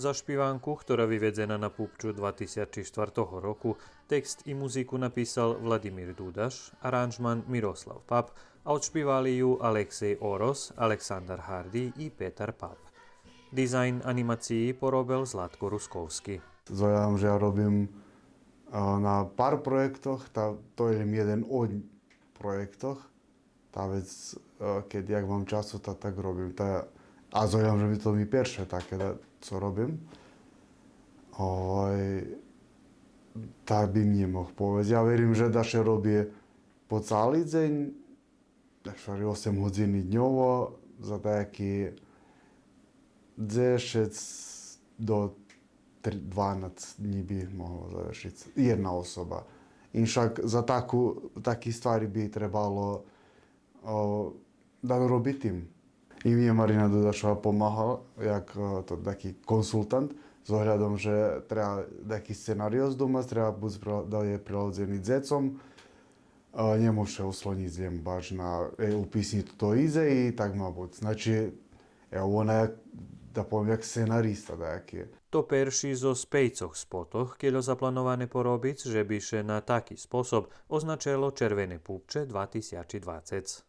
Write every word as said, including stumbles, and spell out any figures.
За шпиванку, хтора виведзена на Пупчу два тисячи штвартого року, текст и музику написал Владимир Дудаш, аранжман Мирослав Пап, а одшпивали ю Алексей Орос, Александар Гарди и Петар Пап. Дизайн анимациї поробел Златко Русковски. Зоглядом же я робим, а, на пар проєктох, та то є лєм єден од проєктох, та вец, е, кед як мам часу, та так робим. Та, а зоглядом же ми то ми перше таке, да, цо робим. Овай, та бим нє мог повесц. Я верим же да ше роби по цали дзень, так што осем годзини дньово, за даяки дзешец до три-, дванац днї би могло завершиц єдна особа. Иншак за таку, таки ствари би требало, о, да робим. И ми Марина Дудашова помага, як, о, то таки консултант, з оглядом же треба таки сценариос думац, треба буц пре-, да є прилагодзени дзецом, а нє мож ше ослонїц лєм баш на, е, уписни то идзе и так ма буц. Значи, е, вона як, да повем, як сценариста даяки. То перши зоз пейцох спотох, кельо заплановане поробиц, же би ше на таки способ означело Червене Пупче два тисячи двацец.